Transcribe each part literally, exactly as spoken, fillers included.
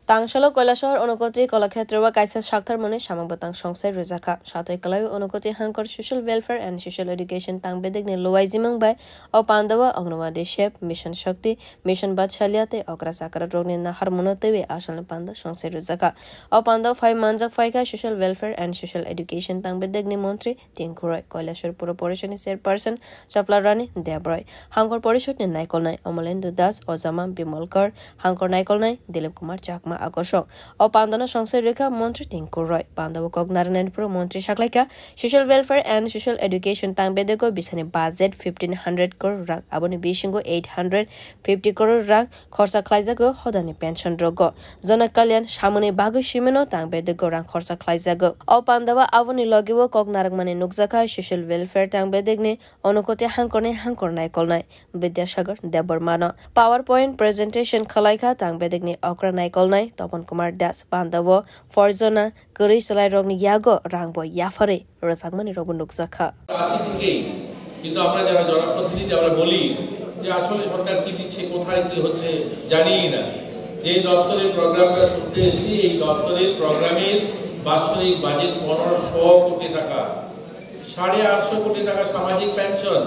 Tangsalo Koilashahar Unakoti Kolakhetrao kaisa saktharmani samung bwtang songchai rwjakha. Satwi kwlaio Unakoti Hangkor Social Welfare and Social Education tang bedekni luaijimung bai o pandao Anganwadi Shep, Mission Shakti, Mission Vatsalya tei okra chakra rokni naharmano twiwi asalni panda songchai rwjakha. O pandao phai manjak phaikha Social Welfare and Social Education tang bedekni montri Tinku Roy, Koilashahar Puro Porishadni chairperson Chapla Rani Deb Roy, Hangkor Porishadni naikolnai Amalendra Das, Ojama Bimal Kar, Hangkor naikolnai Dilip Kumar Chakma agosong. O pandano songchai rwkha montri Tinku Roy. Pandao kok narwknaini phuru montri saklaikha Social Welfare and Social Education tang bedego bisani budget fifteen hundred crore rang, aboni bisingo eight hundred fifty crore rang khorsa khlaijago hodani pension rogo. Jana Kalyan samani bagwi simino tang bedego rang khorsa khlaijago. O pandao aboni logeo kok narwkmani nukjakha Social Welfare tang bedegni Unakoti Hangkorni Hangkor naikolnai Vidyasagar Debbarmano. PowerPoint presentation khwlaikha tang bedegni okra naikolnai Topan Kumar Das. Pandao forjona kwrwi chwlairokni yago rangbo yapharwi rwjakmani rokbo nukjakha. আশি থেকেই। কিন্তু আমরা যারা জনপ্রতিনিধি, আমরা বলি যে আসলে সরকার কি দিচ্ছে, কোথায় কি হচ্ছে, জানিই না। যে দপ্তরের প্রোগ্রামটা শুনতে এসেছি, এই দপ্তরের প্রোগ্রামের বাৎসরিক বাজেট পনেরোশো কোটি টাকা, সাড়ে আটশো কোটি টাকা সামাজিক পেনশন।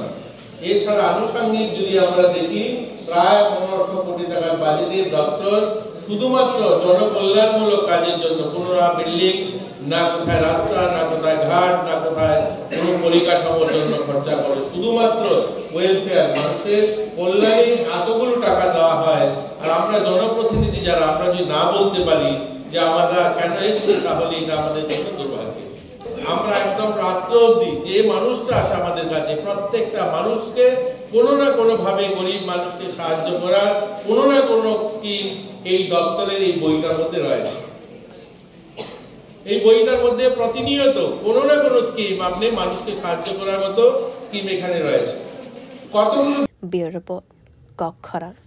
এছাড়া আনুষঙ্গিক যদি আমরা দেখি, প্রায় পনেরোশো কোটি টাকার বাজেটের দপ্তর শুধুমাত্র জনকল্যাণমূলক কাজের জন্য। কোনো না বিল্ডিং, না কোথায় রাস্তা, না কোথায় ঘাট, না কোথায় কোনো পরিকাঠামোর জন্য খরচা করে, শুধুমাত্র ওয়েলফেয়ার, মানুষের কল্যাণে এতগুলো টাকা দেওয়া হয়। আর আমরা জনপ্রতিনিধি যারা, আমরা যদি না বলতে পারি যে আমরা কেন এসেছি, তাহলে এটা আমাদের জন্য দুর্ভাগ্য। আমরা একদম রাত্র অবধি যে মানুষটা আসে আমাদের কাছে, প্রত্যেকটা মানুষকে কোনো না কোনোভাবে, গরিব মানুষকে সাহায্য করার কোনো না কোনো স্কিম এই দপ্তরের এই বইটার মধ্যে রয়েছে। এই বইটার মধ্যে প্রতিনিয়ত কোনো না কোনো স্কিম, আপনি মানুষকে সাহায্য করার মতো স্কিম এখানে রয়েছে। কতগুলো Bureau Report, Kokkhorang.